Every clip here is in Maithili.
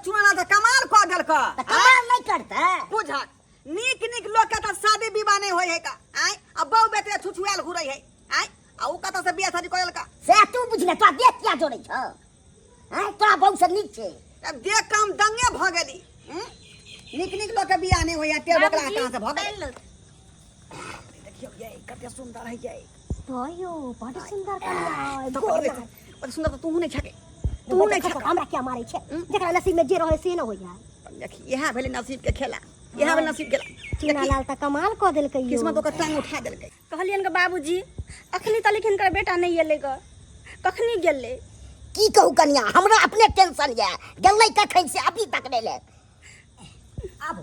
चुनाना तऽ कमाल कऽ देलक। तऽ कमाल नहि करतै? बुझक, नीक नीक लोक के तऽ शादी विवाह नहि होइ है का, आँय? आ बहु बेटे छुछुआयल घुरै है, आँय? आ उ कतऽ से बियाह शादी कऽ देलका? से तू बुझले, तोरा देख किया जोड़ै छौ? आँय, तोरा बहु से नीक छै। तब देख काम दंगे भऽ गेली। हूँ? नीक नीक लोक के बियाह नहि होइया, टेढ़ बोकला बाबूजी, कहाँ से भऽ गेल? चलि। देखियौ ये कते सुंदर है ये। तो बड सुंदर कनिया है। तो गोर कते लागल। बड़ सुंदर तऽ तूहू नहि छके, तू नहि छके। हमरा क्या मारै छै? जकरा नसीब में जे रहे से न होइया। देखी, इएह भेलै नसीब के खेला, इएह भेलै नसीब के खेला। चूना लाल तऽ कमाल कऽ देलकै यौ। किस्मत ओकर टांग उठा देलकै। कहलियनि गे बाबूजी, अखनी तक हिनकर बेटा नहि एलै ग, कखनी गेलै? की कहू कनिया, हमरा अपने टेंशन यऽ, गेलै कखन से अभी तक नहि ले। आबू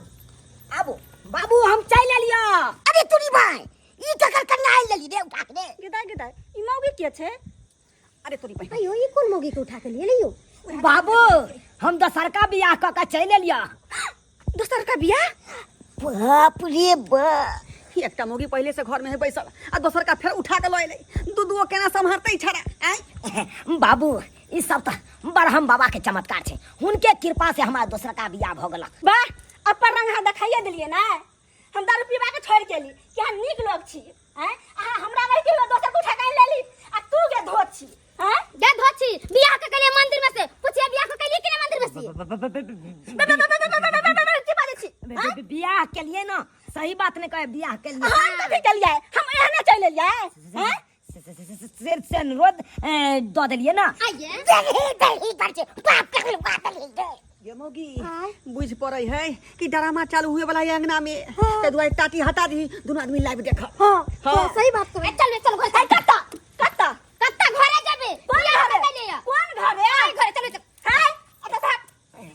आबू बाबू, हम चलि एलियो। अरे तुरी भाई, ई ककर कनिया आनि लेली रे उठा के रे? गेदाय गेदाय, ई मौगी के छै? अरे तोरी बहिन। अयो, ई कोन मौगी के उठा के लिए लियो? बाबू, हम दोसरका बियाह कऽ के चलि एलियो। दोसर का बियाह? बाप रे बाप। एकटा मौगी पहिले से घर में है बैसल आ दोसर का फेर उठा के लऽ एलै, दू दूओ केना सम्हारतै छड़ा, आँय? बाबू, ई सब तऽ बरहम बाबा के चमत्कार छै, हुनके कृपा से हमरा दोसरका बियाह भऽ गेल। वाह, अपन रंग अहाँ देखाइए देलियै ने। हम दारू पीबा के छोड़ि गेली कि अहाँ नीक लोग छी, आँय? अहाँ हमरा रहिते हुए दोसर के उठा के आनि लेली, आ तू गे धोत छी, आँय? गे धोत छी, बियाह के केलिए मंदिर में से पूछिए, बियाह के केलिए कि नहीं मंदिर में से? बे, बे, बे, बे, बे, बे, बे, बे, बे, की बाजै छी? आँय? बियाह के लिए ना सही बात नहीं कहे, बियाह के लिए। हम कथी केलियै? हम एहने चलि एलियै, आँय? से से अनुरोध दऽ देलियै ना। आइए। दलही दलही पर छै बाप के बाप दलही रे। ये मौगी, बुझ पड़ै है कि ड्रामा चालू हुए वाला है अंगना में, ताहि दुआरे टाटी हटा दी, दुनू आदमी लाइव देखब। हाँ। हाँ। हाँ, सही बात कहै। चल बे, चल घर, चल। कत्ता कत्ता? कत्ता घरे जेबे? कोन बियाह घरे? कऽ केलिए? कोन घरे? आइ घरे चल बे, चल। हाय, अतः साहब,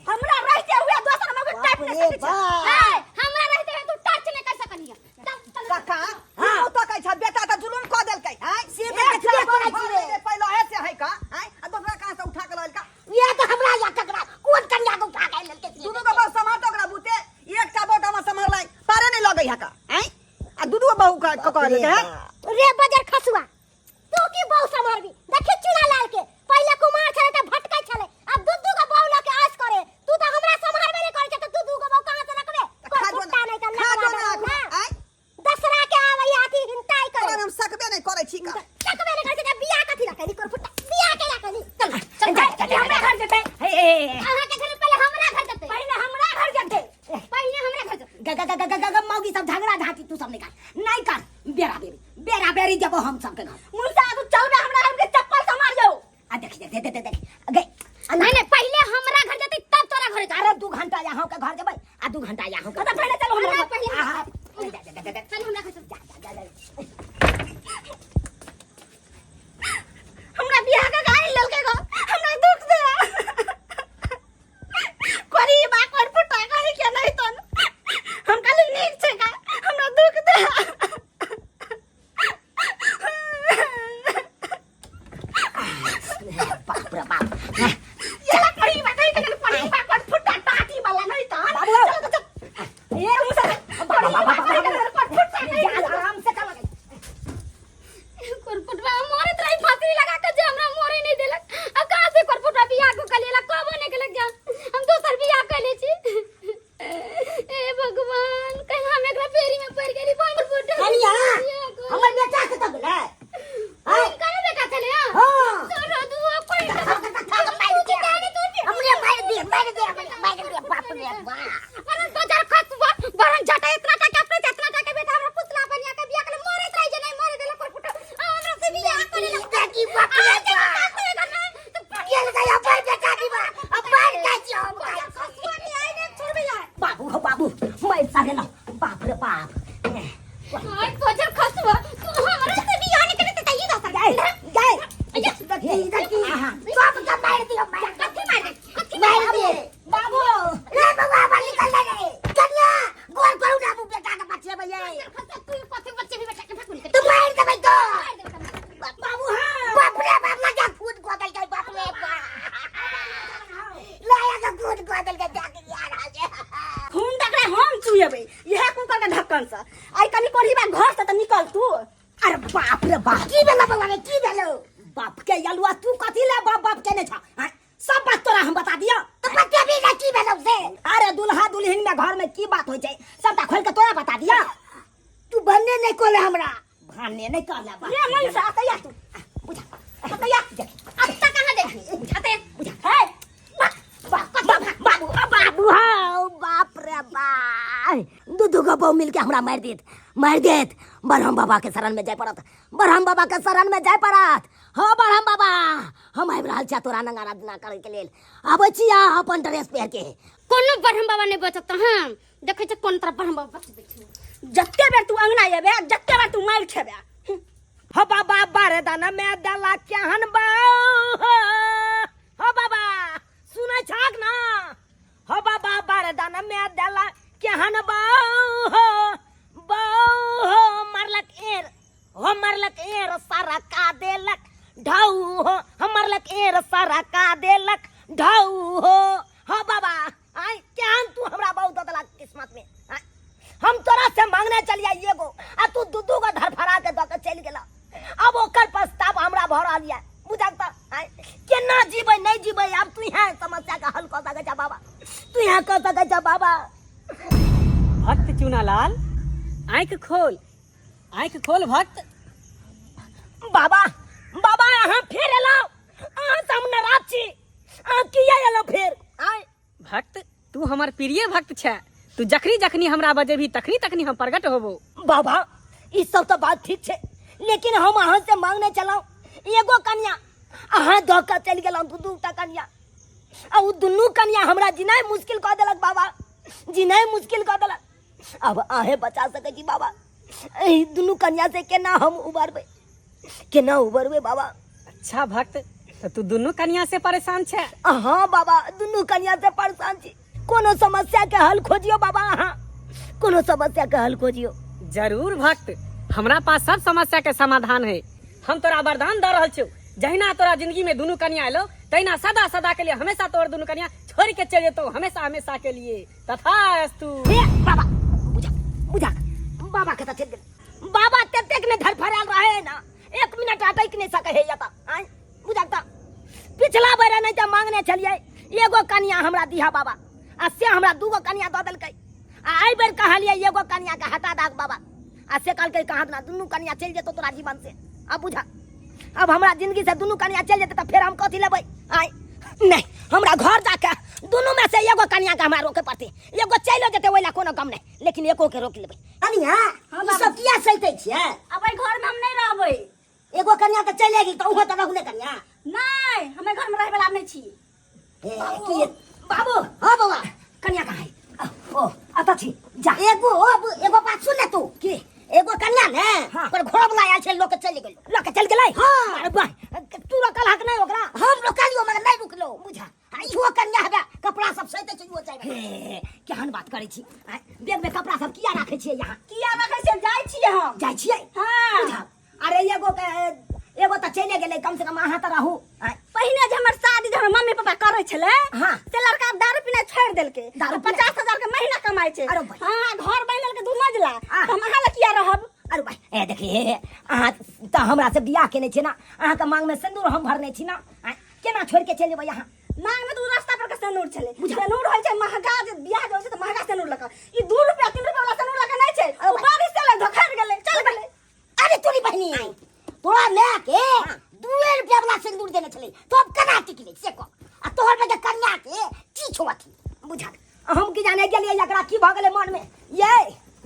हमरा रहते हुए दोसर मौगी बाप टाइप नहीं रे सकै छै। बाप। हाय, हमरा रहते हुए तू टच नहीं कर सकलिए। चल चल। काका, हाँ, तो कहै छ बेटा तऽ जुलुम कऽ देलकै, आँय? से तऽ देखबे करै छी रे। पहिले हे से है का, आँय? आ दोसरा कहाँ से उठा के लऽ एलका? इएह तऽ हमरा या ककरा कोन कनिया के उठा के लेलकै से? दुनू के बहु सम्हारतो ओकरा बुते, एकटा बहु तऽ हमर सम्हारलै पारे नहि लगै है का, आँय? आ दू दू बहु कऽ बाप कऽ रे लेलकै है। बाप। रे बजर खसुआ, तू की बहु सम्हारबी? देखी चूना लाल के, पहिले कुमार छले त भटकै छले, अब दू दू गो बहु ल के ऐश करे। तू त हमरा सम्हारबे नहीं करे छे, त दू दू गो बहु कहां से रखबे? तऽ खा कोई जो कुत्ता ना, नहीं त खा जो लकवा ना, डराउ ना। आँय? दसरा के आवे अथी हिंताई करे। तोरा हम सकबे नहि करै छी का। सकबे नहीं करे छे त बियाह कथी ला कैली? कोई फुट्टा बियाह के ला कैली? चल चल। चल चल, हमरा घर जेतै। हे हे हे। अहाँ के घर पहिले हमरा घर जेतै। पहिले हमरा घर जेतै। पहिले हमरा घर जेतै। ग ग ग ग ग ग, मौगी सब झगड़ा झांटी तू सब निकाल नहीं कर, बेरा बेरी बेरा बेरी जब हम सबके घर। मुंसा, तू चलबे हमरा घर के चप्पल से मार जाओ। आ देख दे दे दे देख गई। नहीं नहीं, पहिले हमरा घर जेतै तब तोरा घर जेतै। अरे 2 घंटा यहाँ के घर जेबै आ 2 घंटा यहाँ के। तो पहिले चलो हमरा हमरा घर। पहिले आहा, जा जा जा जा। चल हमरा घर चल। जा जा जा। हमरा बियाह के गाड़ी लेलकै गो, हमरा दुख दे कोरी बा कोर फुटा कही के नहीं तन। हम कहली नीक छै का, हमरा दुख दे। बाप रे बाप। चला पड़ी बा कही के पड़ी बा कोर फुटा टाटी वाला नहीं तन। बाबू। चल चल ए मुसा पड़ी बा कही के कोर फुटा कही के। आराम से चला। करपुटवा मरत रही फांसी लगा के, जे हमरा मरे नहीं देलक। अब कहां से करपुटवा बियाह को कलेला कबो नहीं केलक, जा हम दोसर बियाह कर ले छी। ए भगवान, कहीं हम एकरा फेरी में पड़ गेली। करपुटवा कनिया, हमर बेटा के तऽ गेलै? आय करे बेटा छले? हां। हाँ। तोरा दुआ कोई हमरे मार दे, मार दे, मार दे, बाप रे बाप। अरे बाजार खसुआ बरन झटा, इतना टाका अपने इतना टाका बेटा हमरा पुतला बनिया के बियाह करे मरत रही जे नहीं मरे देलक करपुटवा, आ हमरा से बियाह करे ला। की बाप रे बाप। गेल गया अपन बेटा की बा अपन का छी हम का छी। बाबू हो बाबू, मैं सारे ला, बाप रे बाप। आय बजर खसुआ, तू हमरा से बियाह नहीं करे त चाहिए दोसर। जाए जाए। देखी देखी, सब के मार दियो, मार। कथी मार दे? कथी? मार दे। बाबू। रे बउआ, हमर निकल ले रे। कनिया, गोर करू ना बेटा के बचेबै ये। खसुआ, तू कथी बच्चे भी बेटा के फेकुल तू मार देबै तो। बाबू, हाँ। बाप रे बाप, लगा फूट गोदल गई, बाप रे बाप, लाया के फूट गोदल गई जाके यार आज। खून तकरा हम चुएबै इहे कुकर के ढक्कन से। आइ कनी कोढ़ी बा घर से त निकल तू। अरे बाप रे बाप। की भेलो बउआ रे, की भेलो? बाप के यलुआ, तू कथी ले बाप बाप केने छा, आँय? सब बात तोरा हम बता दियो। तो बतेबी ना की भेलो? दुल्हन में घर में की बात होइ छै सबटा खोल के तोरा बता दिया। तू भन्ने नहीं कहले हमरा। भन्ने नहीं कहले बात। रे मनसा अतैया तू बुझा अतैया देख अत्ता कहाँ देखी अते बुझा हे बाबू बाबू हाँ बाप रे बाप, दू दू गो बहु मिलके हमरा मारि देत मारि देत। ब्रह्म बाबा के शरण में जाय पड़त, ब्रह्म बाबा के शरण में जाय पड़त। हो ब्रह्म बाबा, हम आबि रहल छी तोरा नंगा आराधना करे के लेल, आबै छी अहाँ अपन ड्रेस पहिर के। कोनो ब्रह्म बाबा नहीं बचत हम देखै छी कोन तरह ब्रह्म बाबा बचबै छै। जते बेर तू अंगना एबे जते बेर तू मारि खेबे। हो बाबा बरदान में दला केहन बा, हो बाबा सुनै छाक ना, हो बाबा बरदान में दला केहन बा, हो बा हो मरलक एर, हो मरलक एर सारा का देलक ढाऊ, हो मरलक एर सारा का देलक ढाऊ। हो बाबा आय केहन तू हमरा बहुत दऽ देलक किस्मत में। आय हम तोरा से मांगने चलिया एगो आ तू दू दू गो धरफड़ा के दऽ के चलि गेला। अब ओकर पछतावा हमरा भऽ रहल यऽ बुझल तऽ। आय केना जीबै नहीं जीबै आब तू यहाँ समस्या के हल कऽ सकै छह बाबा, तू यहाँ कऽ सकै छह बाबा। भक्त चुनालाल आँखि खोल, आँखि खोल भक्त। बाबा बाबा अहाँ फेर एलहुँ, अहाँ से हम नाराज छी, अहाँ किया एलहुँ फेर? आय भक्त तू हमर प्रिय भक्त छे, तू जखनी जखनी हमरा बजेबही तखनी तखनी हम प्रकट होबो। बाबा ई सब तो बात ठीक छै, लेकिन हम अहाँ से मांगने चलहुँ एगो कन्या, अहाँ दऽ के चलि गेलहुँ दू दू टा कन्या, आ ओ दुनू कन्या हमरा जिनाइ मुश्किल कऽ देलक बाबा, जिनाइ मुश्किल कऽ देलक। अब अहें बचा सकै छी बाबा, एहि दुनू कन्या से केना हम उबरबै, केना उबरबै बाबा? अच्छा भक्त, तो तू दुनू कन्या से परेशान छे? हाँ बाबा दुनू कन्या से परेशान छी, कोनो समस्या के हल खोजियो बाबा, अहाँ कोनो समस्या के हल खोजियो। जरूर भक्त, हमरा पास सब समस्या के समाधान है। हम तोरा वरदान दऽ रहल छियौ, जहिना तोरा जिंदगी में दुनू कन्या एलो तहिना सदा सदा के लिए हमेशा तोर दुनू कन्या छोड़ के चल जेतौ, हमेशा हमेशा के लिए। तथास्तु। हे बाबा बुझा बुझा बाबा के तऽ चलि गेल बाबा, ततेक ने धरफड़ायल रहे ना एक मिनट अटैक नहीं सके है यता। आय बुझा तऽ पिछला बेर नहीं तऽ मांगने छलियै एगो कन्या हमरा दिहा बाबा, आ से हमरा दूगो कन्या दऽ देलकै। आ एहि बेर कहलियै एगो कन्या के हटा दाग बाबा, आ से कहलकै कहाँ ना दुनू कन्या चलि जेतौ तोरा जीवन से। अब बुझा अब हमरा जिंदगी से दुनू कन्या चलि जेतै तऽ फेर हम कथी लेबै? आय नहीं हमरा घर जाके दुनू में से एगो कन्या के हमरा रोके पड़तै, एगो चलि जेतै ओहि लए कोनो गम नहीं, लेकिन एको के रोक लेबै। कनिया ई सब किया सैतै छियै? अब एहि घर में हम नहीं रहबै। एगो कन्या तऽ चलि गेल तऽ उहो तऽ रहू ने कन्या। नहीं हम एहि घर में रहै वाला नहीं छी। हे, की बाबू? हाँ बौआ। कन्या कहाँ है? ओ अतः छी जा। एगो अब एगो बात सुन ले तू। की? एगो कन्या ने हाँ। पर घोड़ा वाला आयल छै लोक चलि गेल। लऽ के चलि गेलै? हाँ। अरे बा, तू रोकल हक नहीं ओकरा? हम रोकलियो मगर नहीं रुकलो। बुझा। आ इहो कन्या हबे कपड़ा सब सैते छै इहो जाय। हे, केहन बात करै छी? आँय, बैग में कपड़ा सब किया राखै छियै यहाँ? किया रखै छियै? जाइ छियै हम। जाइ छियै? हाँ। बुझा। अरे एगो के एगो तऽ चलि गेलै, कम से कम अहाँ तऽ रहू। आँय। पहिने जे हमर शादी जे हमर मम्मी पापा करै छलै हाँ। से लड़का आब दारू पीना छोड़ि देलकै, दारू पीना? 50,000 के महीना कमाइ छै। अरे भाई। हाँ, घर बनि लेलकै 2 मंजिला, हाँ। तऽ हम अहाँ लग किया रहब? अरे भाई, ए देखी, हे, हे, अहाँ तऽ हमरा से बियाह केने छियै ना, अहाँके मांग में सिन्दूर हम भरने छी ना, आँय, केना छोड़ि के चलि जेबै अहाँ? मांग में तऽ उ रास्ता पर के सिन्दूर छलै। बुझा। सिन्दूर होइ छै महगा, जे बियाह जे होइ छै तऽ महगा सिन्दूर लऽ कऽ। ई 2 रुपया 3 रुपया वाला सिन्दूर लऽ कऽ नहि छै, उ बारिश से लऽ धोखरि गेलै, चल गेलै। अरे तोरी बहिनी, तोरा माय के 2 रुपया वाला सिंदूर देने छलै, तो अब केना टिकलै से कह। आ तोहर बेटा कन्या के की छौ अथी? बुझा। हम की जाने गेलियै एकरा की भऽ गेलै मन में। ये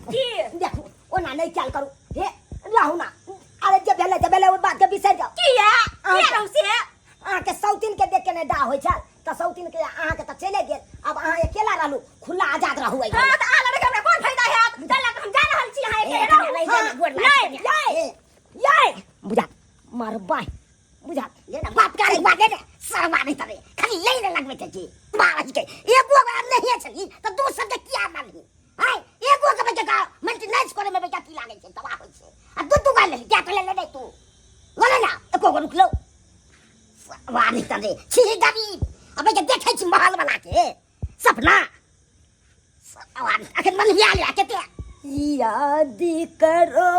की? देखू ओना नहीं ख्याल करू, हे रहू ना। अरे जे भेलै जे भेलै ओहि बात के बिसरि जाउ। किया? अहाँ किया रहू से? अहाँके सौतीन के देख के नहि डाह होइ छल तऽ सौतीन के अहाँके तऽ चलि गेल, अब अहाँ अकेला रहलू, खुला आजाद रहू एहि हाँ, घरमे। तऽ अहाँ लड़के हमरा कोन फायदा हैत? चल लऽ कऽ हम जा रहल छी, अहाँ अकेले ए, रहू। कन्या, हाँ, नहीं, गोर लागै नहीं, कन्या। ये, ये, बुझा, मारबै, बुझा। ले ना, बाप का रे, बाप ले ना, शर्मा नहीं तबे, खाली ले ना लगबै छै जी। बाप के, एगो अगर नहीं छली, तऽ दोसर के किया मानही? आँय, एगो के बेटा का मेंटेनेंस करे में बेटा की लागै छै, तबाह होइ छै। आ दू दू गो लेली, क्या तो ले ले नहीं तू। ले ना, एको गो रुकलो। वाह नहीं तबे, छी गरीब। अबे जे देखै छी महल वाला के सपना। वाह, अखन मन हिया लिया केते। याद करो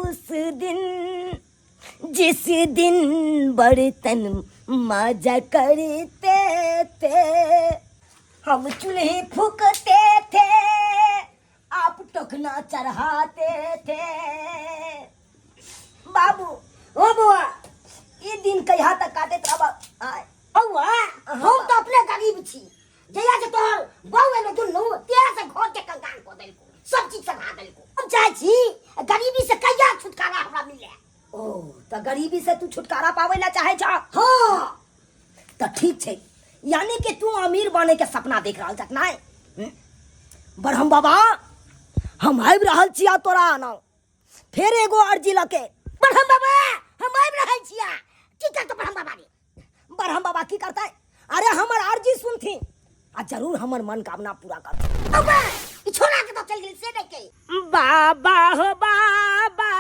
उस दिन जिस दिन बर्तन माजा करते थे। हम चूल्हे फूकते थे, आप टोकना चढ़ाते थे। बाबू, ओ बौआ, ई दिन कहिया तक काटैत रहब? आय बौआ, हम तऽ अपने गरीब छी। जहिया से तोहर बहू एलो दुनू, तेरा से घर के कंगाल कऽ देलको, सब चीज सधा देलको। हम चाहै छी गरीबी से कहिया छुटकारा हमरा मिले। ओ तऽ गरीबी से तू छुटकारा पाबै ला चाहै छह? हाँ। तऽ ठीक छै, यानी कि तू अमीर बने के सपना देख रहल छक नाय? ब्रह्म बाबा, हम आबि रहल छिया तोरा आना फेर एगो अर्जी लके। ब्रह्म बाबा, हम आबि रहल छिया। की करतो ब्रह्म बाबा रे? ब्रह्म बाबा की करतै? अरे हमर अर्जी सुनथिन आ जरूर हमर मनोकामना पूरा करथिन। बाबा, ई छोड़ा के तो चल गेल से नहीं के। बाबा हो बाबा,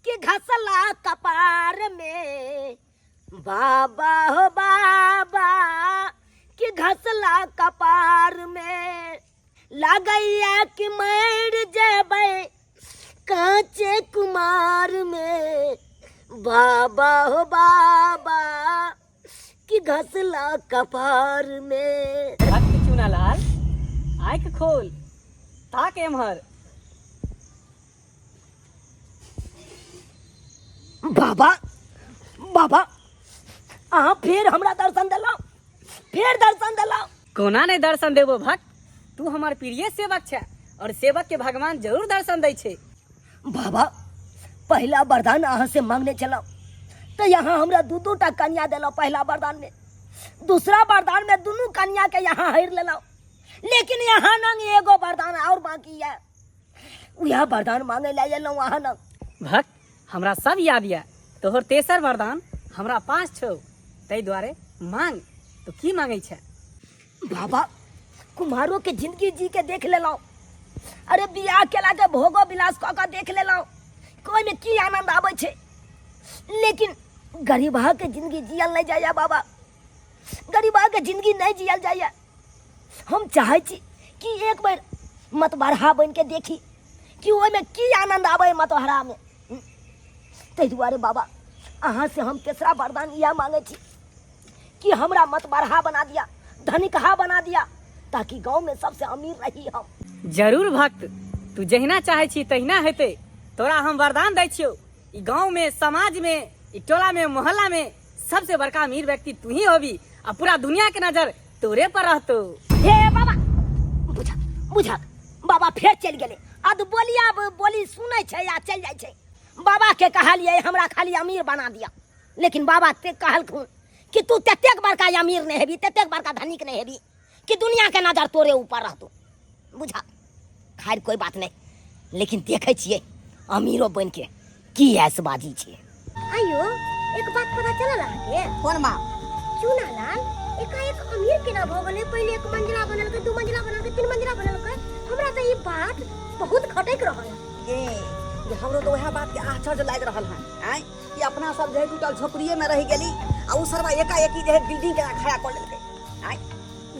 के घसला कपार में, बाबा हो बाबा, के घसला कपार में, लागैया कि मर जेबै कांचे कुमार में, बाबा हो बाबा, कि घसला कपार में। भक्त चुनालाल, आँख खोल, ताक एम्हर। बाबा, बाबा, अहाँ फेर हमरा दर्शन देलहुँ, फेर दर्शन देलहुँ। कोना नहि दर्शन देबो भक्त, तू हमर प्रिय सेवक छे और सेवक के भगवान जरूर दर्शन दै छै। बाबा, पहिला वरदान अहाँ से मांगने छलहुँ तऽ यहाँ हमरा दू दू टा कन्या देलहुँ पहिला वरदान में, दूसरा वरदान में दुनू कन्या के यहाँ हरि लेलहुँ, लेकिन यहाँ नंग एगो वरदान और बाकी है, वह वरदान मांगे ला एलहुँ अहाँ नंग। भक्त, हमरा सब याद यऽ, तोहर तेसर वरदान हमरा पास छौ, ताहि दुआरे मांग। तो की मांगे छे? बाबा, कुम्हारो के जिंदगी जी के देख लेलहुँ, अरे बियाह केला के भोगो विलास कऽ के देख लेलहुँ, कोई में की आनंद आबै छै, लेकिन गरीबहा के जिंदगी जियल नहीं जाइए बाबा, गरीबहा के जिंदगी नहीं जियल जाइए। हम चाहै छी कि एक बेर मतबरहा बनि के देखी कि ओहिमे की आनंद आबै मतबरहा में। ताहि दुआरे बाबा, अहाँ से हम तेसरा वरदान इएह मांगै छी कि हमरा मतबरहा बना दिया, धनिकहा बना दिया, ताकि गांव में सबसे अमीर रही हम। जरूर भक्त, तू जहिना चाहे छी तहिना हेतै। तोरा हम वरदान दै छियौ, ई गांव में, समाज में, ई टोला में, मोहल्ला में सबसे बड़का अमीर व्यक्ति तू ही होबी आ पूरा दुनिया के नजर तोरे पर रहतो। हे बाबा, बुझक बुझक, बाबा फेर चलि गेलै। अद बोलिया बोली सुनै छै आ चलि जाइ छै। बाबा के कहलियै हमरा खाली अमीर बना दिया, लेकिन बाबा ते कहलखुन कि तू ततेक बड़का अमीर नहीं हेबी, ततेक बड़का धनिक नहीं हेबी कि दुनिया के नजर तोरे ऊपर रहतो। बुझा, खैर कोई बात नहीं, लेकिन देखै छियै अमीरो बन के की ऐसबाजी छै। आयो, एक बात पता चलल अहाँके? कोन बात? चूनालाल एकाएक अमीर केना भऽ गेलै? पहिले एक मंजिला बनलकै, दू मंजिला बनलकै, तीन मंजिला बनलकै। हमरा तऽ ई बात बहुत खटकि रहल है। ये ये हमरो तो वएह बात के आश्चर्य लागि रहल है। आँय, कि अपना सब जे है टूटल झोपड़िए में रहि गेली आ उ सरवा एकाएकी जे है बिल्डिंग के खड़ा कर लेलकै। आँय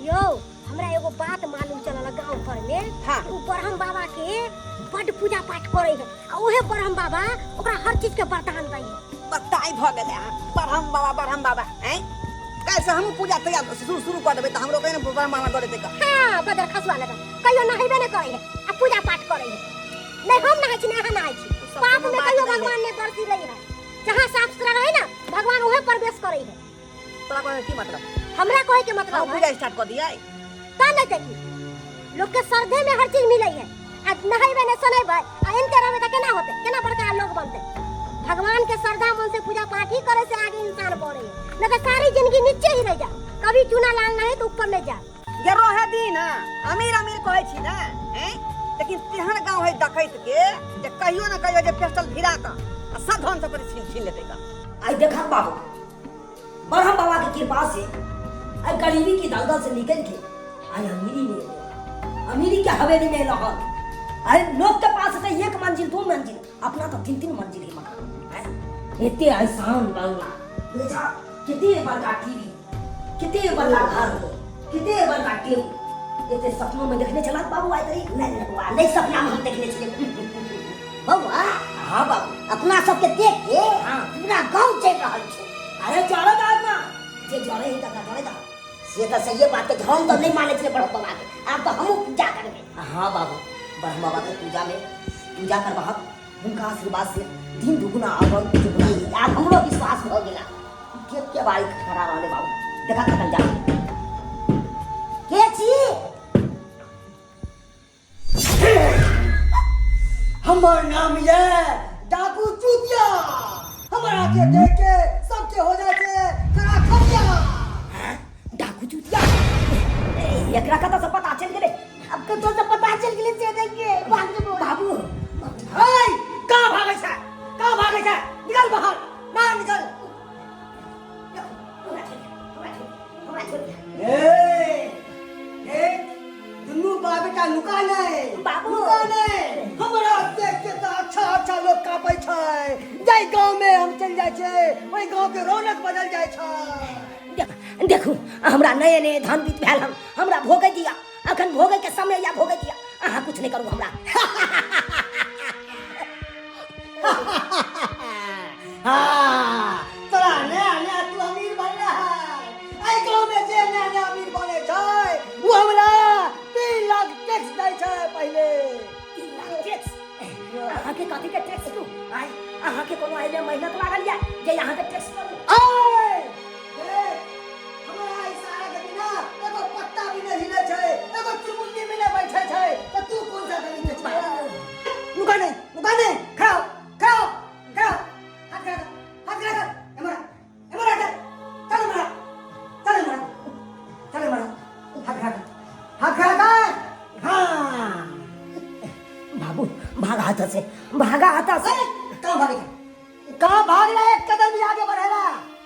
यौ, हमरा एगो बात मालूम चलल गांव घर में। हाँ। उ ब्रह्म बाबा के बड पूजा पाठ करे है आ उहे ब्रह्म बाबा ओकरा हर चीज के वरदान दै है। बताई भ गेलै अहाँ ब्रह्म बाबा, ब्रह्म बाबा। आँय, काल्हि से हमहूँ पूजा तैयार शुरू शुरू कऽ देबै तऽ हमरो कहियो ने ब्रह्म बाबा दऽ देतै। हाँ, बदर खसुआ लगन कहियो नहेबे नहि करे है आ पूजा पाठ करे है। नहीं हम नहाय छी, नहीं अहाँ नहाय छी। सब पाप कोनो में बात कहियो नहीं है। भगवान ने बरसी नहीं है। जहाँ साफ सुथरा रहे ना भगवान उहे प्रवेश करे है। तोरा कहै की मतलब? हमरा कहे के मतलब हम है। पूजा स्टार्ट कर दिया ता नहीं देखी लोग के श्रद्धे में हर चीज मिले है आ नहेबे नहीं सुनेबे आ इनके रहबे त केना होते, केना बड़का लोग बनते? भगवान के श्रद्धा मन से पूजा पाठ ही करे से आगे इंसान बढ़े है, नहीं तो सारी जिंदगी नीचे ही रह जा। कभी चूना लाल नहीं तो ऊपर नहीं जा। गे रहे दी ना, अमीर अमीर कहै छी ना, हैं? लेकिन तेहन गांव है डकैत के जे कहियो ना कहियो जे पेस्टल भिरा क आ सब धन संपत्ति छीन छीन लेतै का। आई देखा बाबू, ब्रह्म बाबा की कृपा से आई गरीबी की दलदल से निकल के आई अमीरी में एलो। अमीरी के हवेली में एलो हन। आई लोग के पास है एक मंजिल दो मंजिल, अपना तो तीन तीन मंजिल है मकान। हैं? एते आसान बंगला, देखा कितने बड़का टीवी, कितने बड़का घर, कितने बड़का टेबुल, एते सपनों में देखने चला बाबू आए तरी। नहीं नहीं बौआ, नहीं सपना में हम देखने छलियै बौआ। हाँ बाबू, अपना सबके देख के हाँ। पूरा गांव चलि रहल छै। अरे जरे दा ना, जे जरे ही तकरा जरे दा। से तऽ सहिए बात छै, हम तऽ नहि मानै छियै ब्रह्म बाबा के, आब तऽ हमहूँ पूजा करबै। हाँ बाबू, ब्रह्म बाबा के पूजा में पूजा करबहक, हुनका आशीर्वाद से दिन दुगुना और दुगुना। आब हमरो विश्वास भऽ गेला। के बारी खड़ा रहले बाबू, देखा खतम जा के छी। हमर नाम ये डाकू चूतिया, हमरा के देख के सबके हो जाए छै खड़ा खटिया। डाकू चूतिया, एकरा कतऽ से पता चलि गेलै? अब कतऽ से पता चलि गेलै से देख के बाबू। हाय, कहाँ भागै छै, कहाँ भागै छै? निकल बाहर, बाहर निकल। हमरा छोड़ि, हमरा छोड़ि, हमरा छोड़ि। ए ए, दुनू बाप बेटा नुका नहीं बाबू। नुका नहीं। हमरा देख के तो अच्छा अच्छा लोग कांपै छै। जाहि गांव में हम चल जाइ छै ओहि गांव के रौनक बदल जाइ छै। देखू, हमरा नए नए धन बीत भेल हन, हमरा भोगै दिया, अखन भोगै के समय या भोगै दिया। अहाँ कुछ नहीं करू हमरा। हाँ, तोरा नया नया तू अमीर बनला है। एहि गांव में जे नया नया अमीर बने छै ओ हमरा 3 लाख टैक्स दै छै पहिले। 3 लाख टैक्स? अहाँके कथी के टैक्स दू? आय, अहाँके कोनो एहिमे मेहनत लागल या जे अहाँके टैक्स करू? आय, देख, हमरा इशारा के बिना एगो पत्ता भी नहीं हिले छै, एगो चुमुन्नी भी नहीं बैठे छै, तो तू कौन सा गली में छै? नुका नहीं, नुका नहीं, खड़ा हो, खड़ा हो, खड़ा हो। हाथ खड़ा कर, हाथ खड़ा कर, एमरा, एमरा कर, चल एमरा, चल एमरा, चल एमरा, हाथ खड़ा कर, हाथ खड़ा कर, हाँ। बाबू, भागा हाथ से, भागा हाथ से। अरे, कहाँ भागे? कहाँ भाग रहा है? एक कदम भी आगे बढ़ेला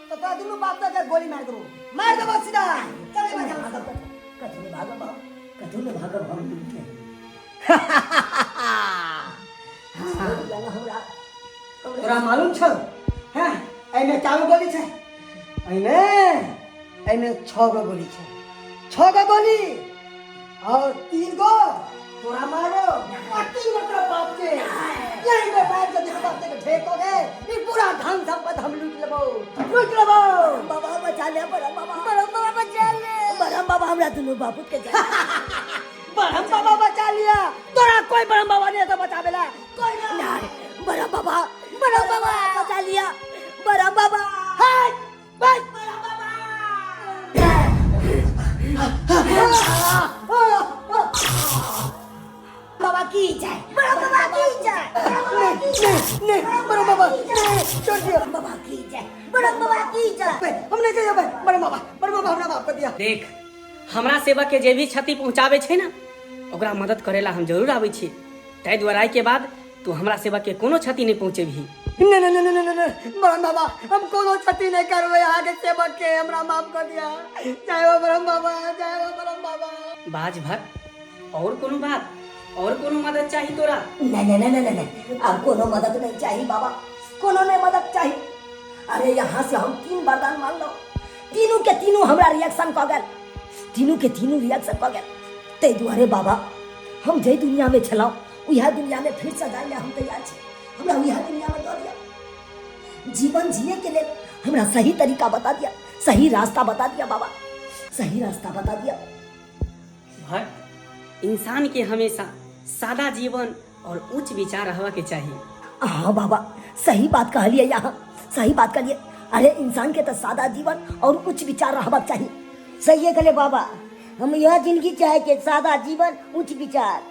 तो तोरा दुनू बाप के गोली मार देबो, मार देबो सीधा। चल एमरा, चल। कथू नहीं भागब बाबू, कथू नहीं भागब हम। हमरा तोरा मालूम छौ हैं एहिमे कए गो गोली छै? एहिमे, एहिमे 6 गो गोली छै, 6 गो गोली और 3 गो तोरा मारो और 3 गो तोरा बाप के। यही में बैठ के दुनू बाप के ढेर हो गए, ई पूरा धन संपत्ति हम लूट लेबो, लूट लेबो। बाबा बचा ले, बड़ा बाबा, बड़ा बाबा बचा ले, बड़ा बाबा हमरा दुनू बाबू के जा। बरहम बाबा बचा लिया तोरा, कोई बरहम बाबा नहीं है तो बचावेला कोई ना। बड़ा बाबा, बड़ा बाबा बचा लिया, बड़ा बाबा। हाय, बस। बड़ा बाबा। बाबा की जय, बड़ा बाबा की जय। नहीं, नहीं, बड़ा बाबा, नहीं, छोड़ दिया। बाबा की जय, बड़ा बाबा की जय। हम नहीं चाहिए भाई, बड़ा बाबा, बड़ा बाबा हमरा माफ कर दिया। देख, हमरा सेवक के जे भी क्षति पहुंचावे छै ना, ओकरा मदद करेला हम जरूर आबै छी। ताहि दुआरे के बाद तू हमरा सेवक के कोनो क्षति नहीं पहुंचेबही। नहीं, नहीं, नहीं, नहीं, नहीं, नहीं, ब्रह्म बाबा, हम कोनो क्षति नहीं करबै अहाँके सेवक के, हमरा माफ कर दिया। जय हो ब्रह्म बाबा, जय हो ब्रह्म बाबा। बाज भक्त, और कोनो बात, और कोनो मदद चाही तोरा? नहीं, नहीं, नहीं, नहीं, नहीं, अब कोनो मदद नहीं चाहिए बाबा, कोनो नहीं मदद चाहिए। अरे यहाँ से हम 3 वरदान मान लो, तीनों के तीनों हमरा रिएक्शन कऽ गेल, तीनों के तीनों रिएक्शन कऽ गेल। ताहि दुआरे बाबा, हम जाहि दुनिया में छलहुँ उएह दुनिया में फिर से जाय लए हम तैयार छी। हमरा उएह दुनिया में दऽ दिअ। जीवन जिए के लेल हमरा सही तरीका बता दिया, सही रास्ता बता दिया बाबा, सही रास्ता बता दिया। भक्त, इंसान के हमेशा सादा जीवन और उच्च विचार रहवा के चाहिए। हाँ बाबा, सही बात कहलिए, यहाँ सही बात कहलिए। अरे इंसान के तो सादा जीवन और उच्च विचार रहवा चाहिए। सही है कहले बाबा, हम यह जिंदगी चाहे के सादा जीवन उच्च विचार।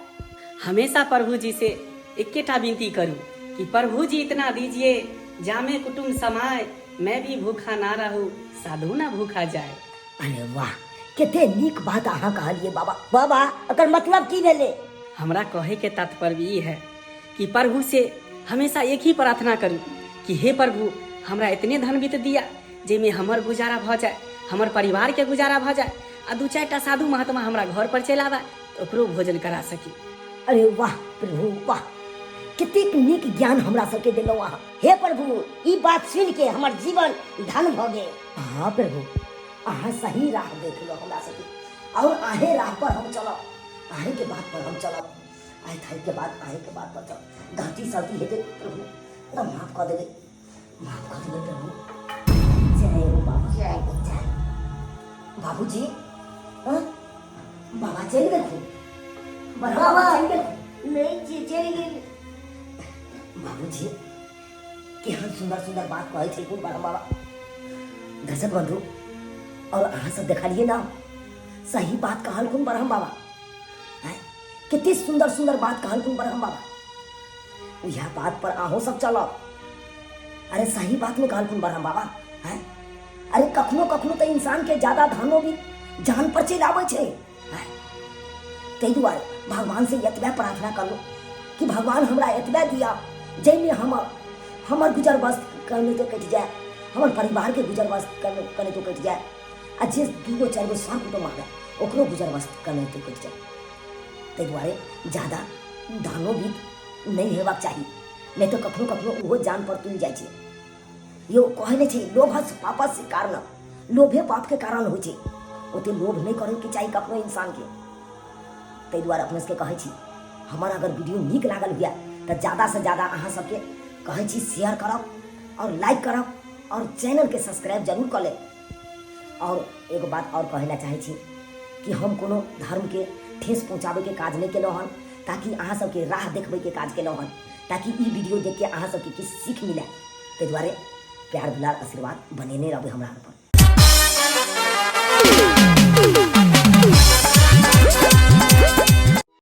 हमेशा प्रभु जी से इक्केटा विनती करूं कि प्रभु जी इतना दीजिए जामे कुटुम्ब समाए, मैं भी भूखा ना रहूं, साधु ना भूखा जाए। अरे वाह, कते नीक बात अहाँ कहलिए बाबा। बाबा, एकर मतलब की भेलै? हमरा कहे के तात्पर्य ई है कि प्रभु से हमेशा एक ही प्रार्थना करूं कि हे प्रभु, हमरा इतने धन वित्त दिया जाहिमे हमर गुजारा भऽ जाए, हमर परिवार के गुजारा भऽ जाए, आ दू चारि टा साधु महात्मा हमरा घर पर चलि आबे तऽ ओकरो भोजन करा सकी। अरे वाह प्रभु वाह, कतेक नीक ज्ञान हमरा सबके देलहुँ अहाँ। हे प्रभु, ई बात सुनि के हमर जीवन धन भऽ गेल। हाँ प्रभु, अहाँ सही राह देखलहुँ हमरा सबके, और अहें राह पर हम चलब, अहें के बात पर हम चलब, आइ थाइ के बाद अहें के बात पर चलब। गलती सलती हेतै प्रभु तऽ माफ कऽ देबै, माफ कऽ देबै प्रभु। जय हो बाबा, जय हो, जय। बाबूजी। हाँ? बाबा चलि गेलखुन बाबा चलि गेलखुन नहि छी चलि गेल बाबूजी केहन सुंदर सुंदर बात कहै छलखुन बड़ा बाबा दर्शक बंधु और अहाँ सब देखलिए ना सही बात कहलखुन ब्रह्म बाबा हैं? कते सुंदर सुंदर बात कहलखुन ब्रह्म बाबा उएह बात पर अहूँ सब चलब अरे सही बात में कहलखुन ब्रह्म बाबा हैं? अरे कखनो कखनो तऽ इंसान के ज्यादा धनो भी जान पर चलि आबै छै हैं? ताहि दुआरे भगवान से एतबे प्रार्थना करू कि भगवान हमरा एतबे दिया जाहिमे हमर हमर गुजर बस कनेतो कटि जाय हमर परिवारके गुजर बस कनेतो कटि जाय आ जे दूगो चारि गो सर कुटुम्ब आबै ओकरो गुजर बस कनेतो कटि जाय ताहि दुआरे ज्यादा धनो भी नहि हेबाक चाही नहि तऽ कखनो कखनो ओहो जान पर तुलि जाइ छै यौ कहै नहि छै लोभस पापस कारण लोभे पापके कारण होइ छै ओते लोभ नहि करैके चाही कखनो इंसानके ताहि दुआरे अपने सबके कहै छी हमर अगर वीडियो नीक लागल हुए तऽ ज्यादासँ ज्यादा अहाँ सबके कहै छी शेयर करब आओर लाइक करब आओर चैनलके सब्सक्राइब जरूर कऽ लेब आओर एगो बात आओर कहै लए चाहै छी कि हम कोनो धर्मके ठेस पहुँचाबैके काज नहि केलहुँ हन ताकि अहाँ सबके राह देखबैके काज केलहुँ हन ताकि ई वीडियो देखके अहाँ सबके किछु सीख मिले ताहि दुआरे प्यार दुलार आशीर्वाद बनेने रहबै हमरा पर।